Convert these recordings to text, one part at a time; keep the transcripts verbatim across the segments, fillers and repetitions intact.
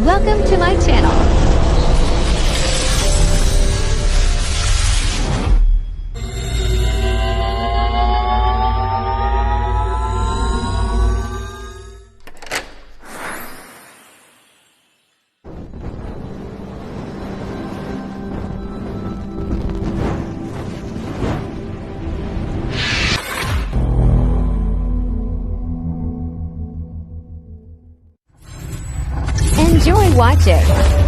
Welcome to my channel. Enjoy watching.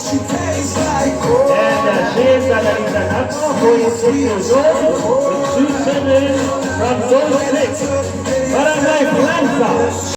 And uh, she is Annalisa Napo, forty-six years old, with two children from Zone six, Barangay Plaza.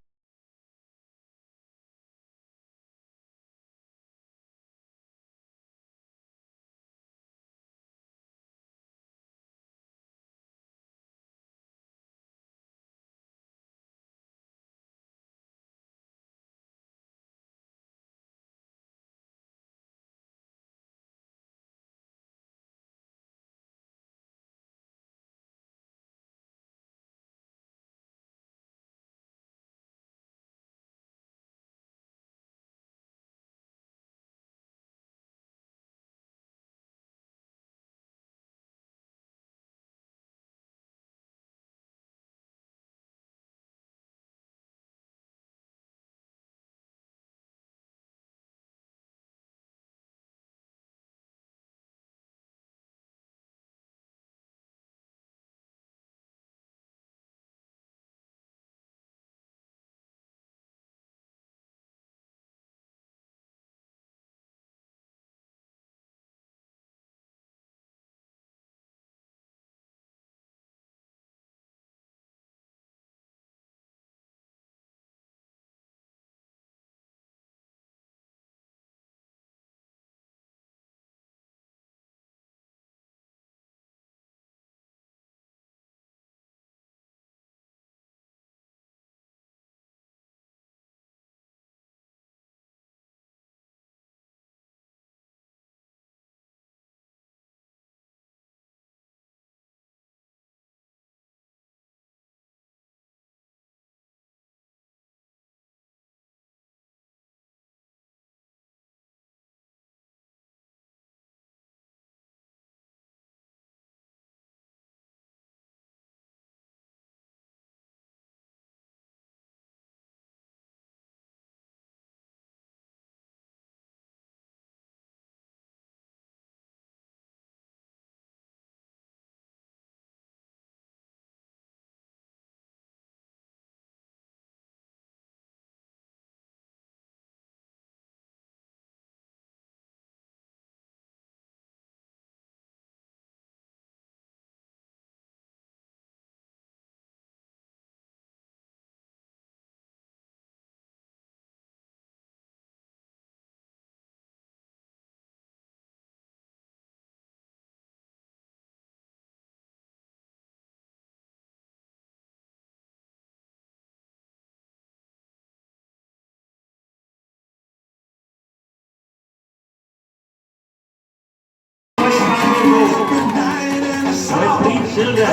With three children.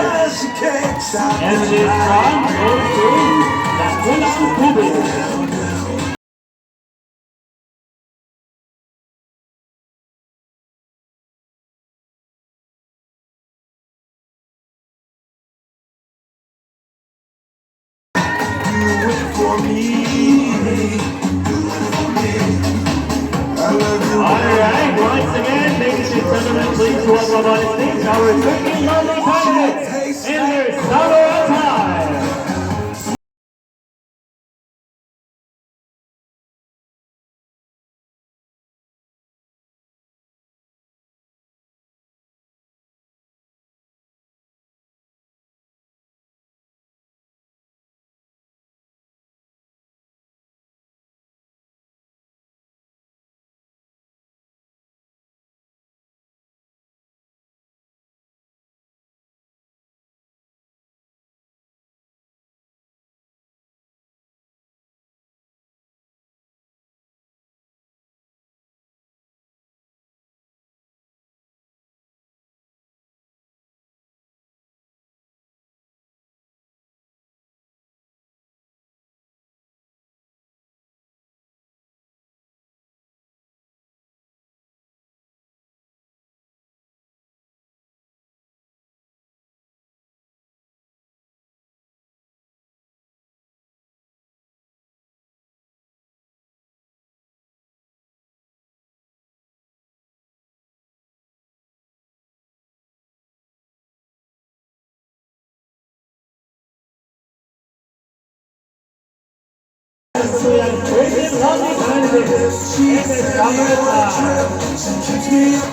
And it is from Dakulang Tubig. Alright, once again, ladies and gentlemen, please welcome on stage our thirteen lovely candidates in their solo attire.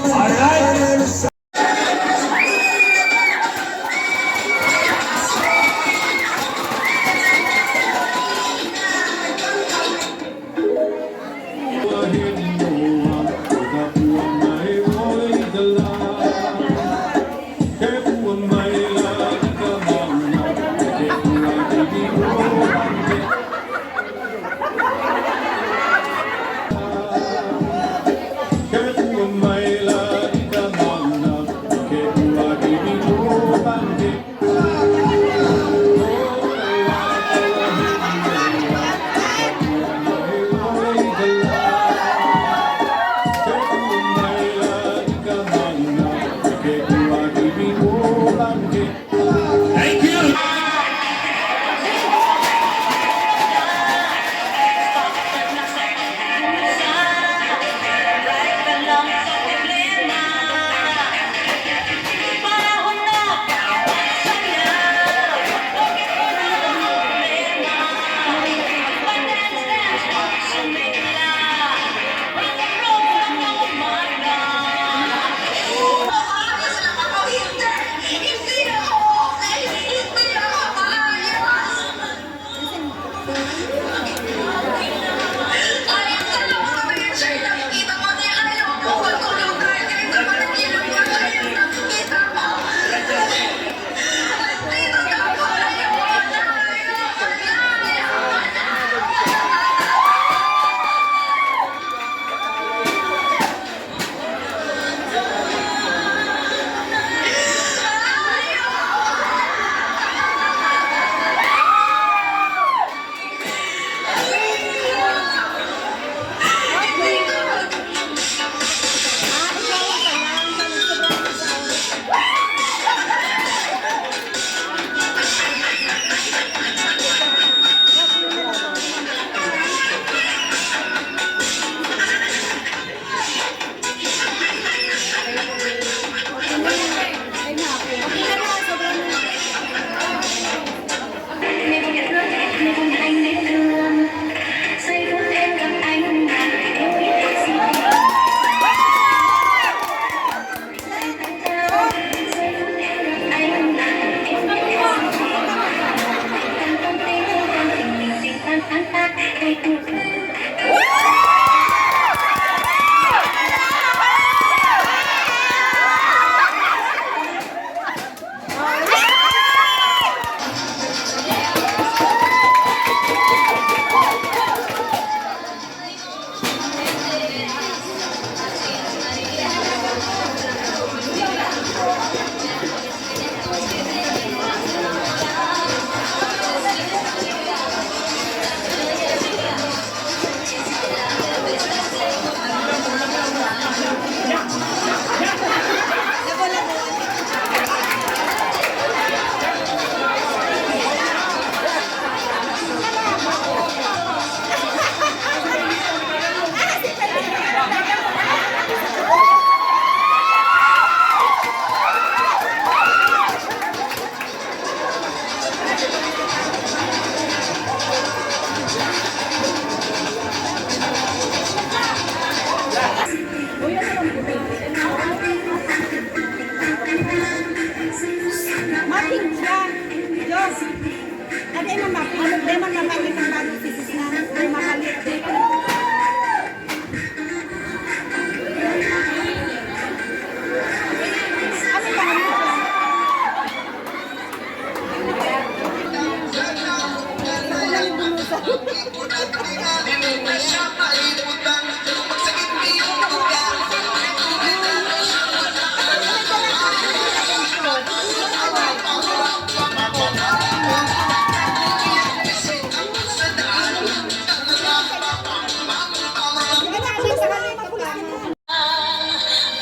Alright. Thank you. Mating siya. Diyos. Ano yung mama? Ano ba yung mama? Ano yung mama? Ano yung mama?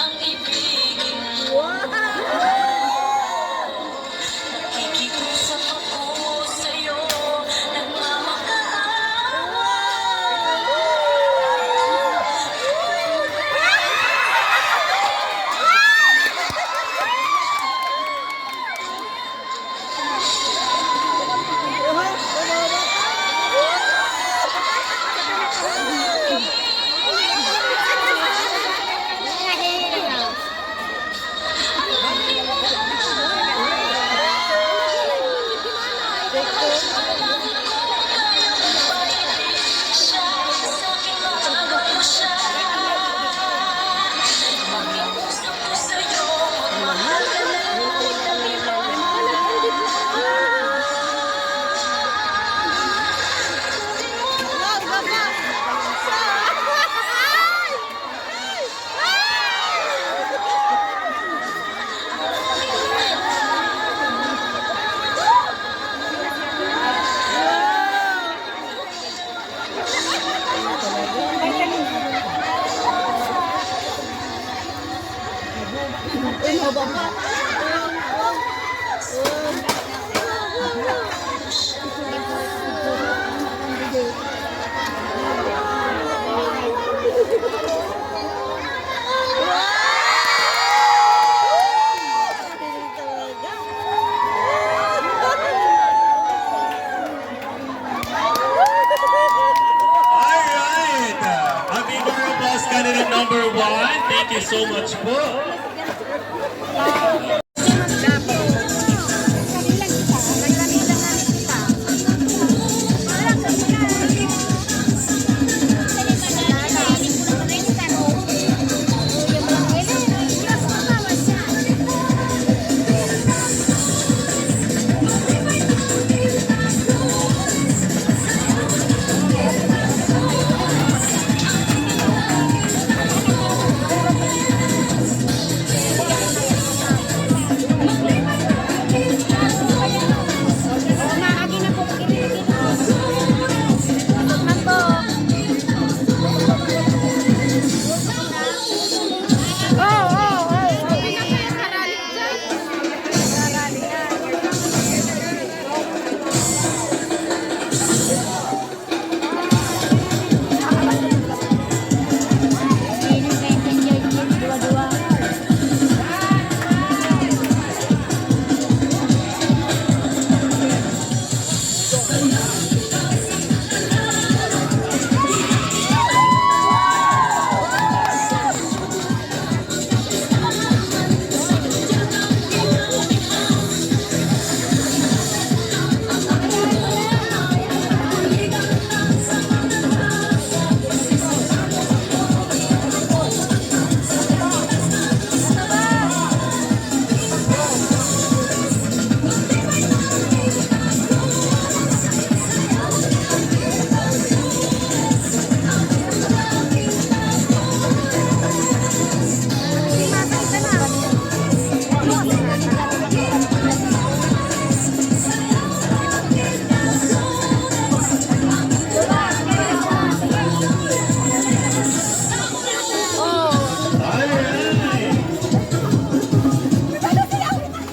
Ang ibigin mo. Nakikiusap ako sa'yo, nagmamakaaway. Thank you so much po. Alright.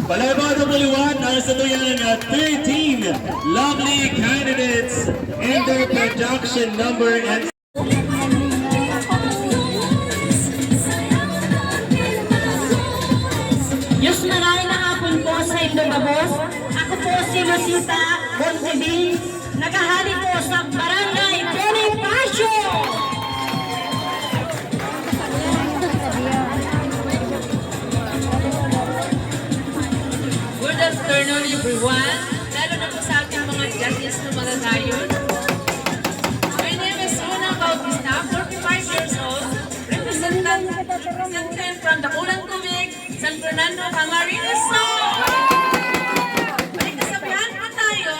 Palabas na po liwat ang sa tuyan na thirteen lovely candidates and their production number and Diyos, maray na hapon po sa indong gabos. Ako po si Lucita Bonfiding, nakahali po sa Barangay Bonifacio. Good afternoon, everyone. Lalo na po sa ating mga judges na magagayon. My name is Luna Bautista, forty-five years old, representant, representant from Dakulang Tubig, San Fernando, Camarines Sur. May kasabihan po tayo,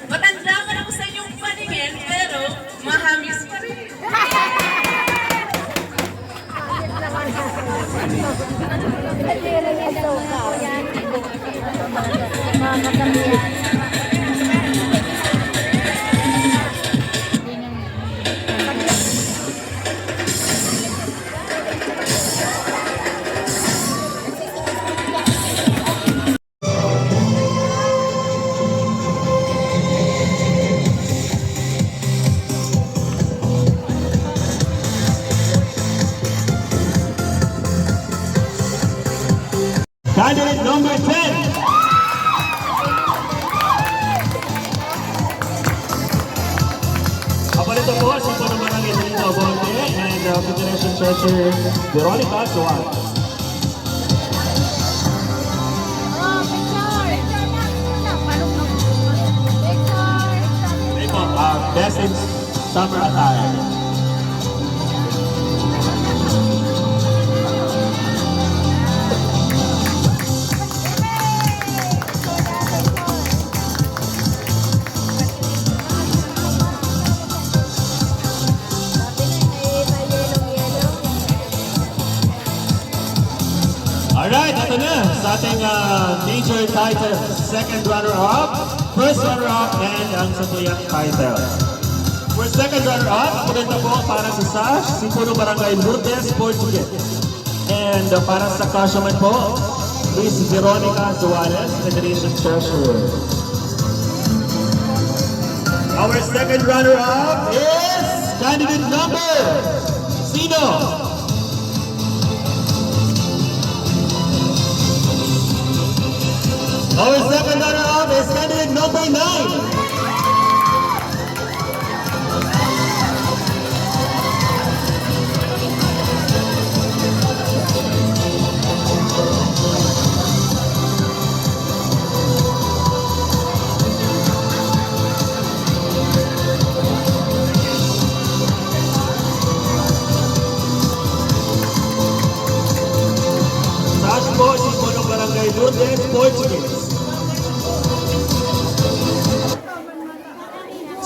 matanda man ako sa inyong paningin, pero mahamis pa rin. Candidate number ten. Kapalit po, si Puno Barangay Benito Abonte and, uh, Federation Treasurer Veronica Suarez. Ito, uh, best in summer attire. Alright, ito na sa ating, ah, major title, second runner-up, first runner-up, and ang satuyang title. For second runner-up, ako rin na po para sa sash, si Puno Barangay Lourdes Portuguez. And, uh, para sa kasyaman po, Miss Veronica Suarez, Federation Treasurer. Our second runner-up is candidate number, sino? Our second runner-up is candidate number nine.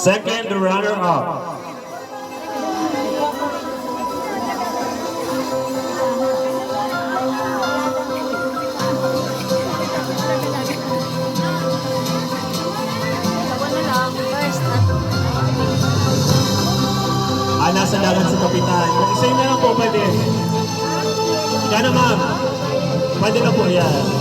Second runner-up. Ah, nasa dalan si Kapitan. Kung isa na lang po, pwede. Yan na, ma'am. Pwede na po yan.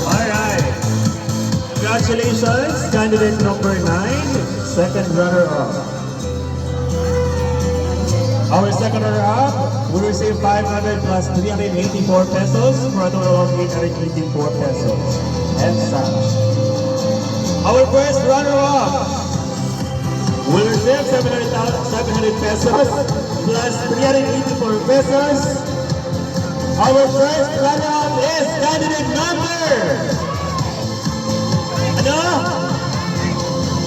Alright. Congratulations, candidate number nine, second runner-up. Our second runner-up will receive five hundred plus three hundred eighty-four pesos for a total of eight hundred eighty-four pesos and such. Our first runner-up will receive seven hundred, seven hundred pesos plus three hundred eighty-four pesos. Our first runner-up is candidate number, ano?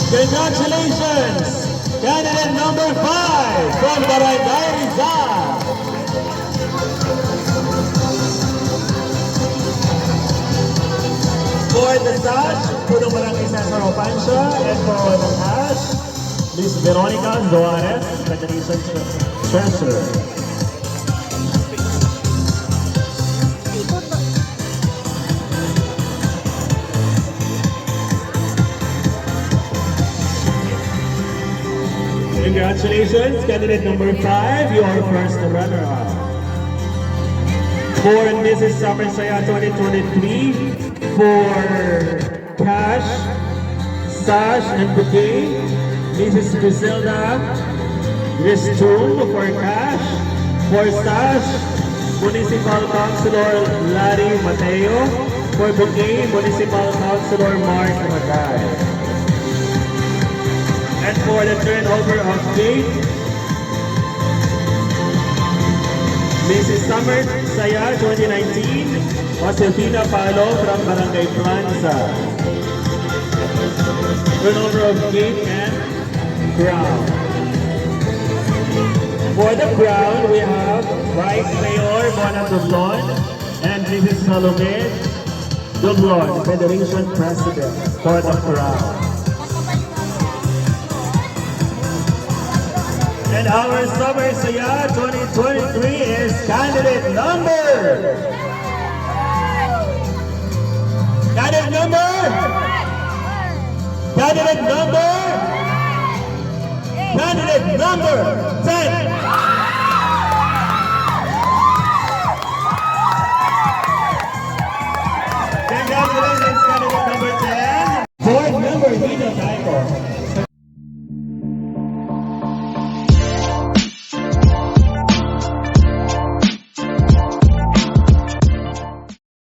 Congratulations! Candidate number five from Barangay Rizal. For the sash, Punong Barangay Cesar Opancia, and for the cash, Miss Veronica Zoares, Federation Tre-, Treasurer. Congratulations, candidate number five, your first runner-up. For Missus Summer Saya twenty twenty-three, for cash, sash, and bouquet, Missus Griselda Ristum for cash, for sash, Municipal Councilor Larry Mateo, for bouquet, Municipal Councilor Mark Magay. And for the turnover of cake, Missus Summer Saya twenty nineteen, Josefina Palo from Barangay Plaza. Turnover of cake and crown. For the crown, we have Vice Mayor Bona Dublon and Missus Salome Dublon, Federation President for the crown. And our Summer Saya twenty twenty-three is candidate number. Candidate number. Candidate number. Candidate number.